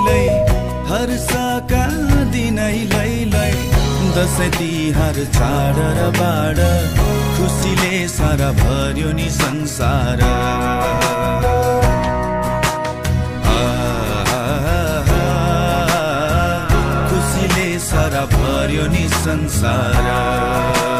लै हर्षका दिनै लै दसैँ तिहार चाड र बाड खुसीले सारा भर्यो नि संसार खुसीले सारा भर्यो नि संसार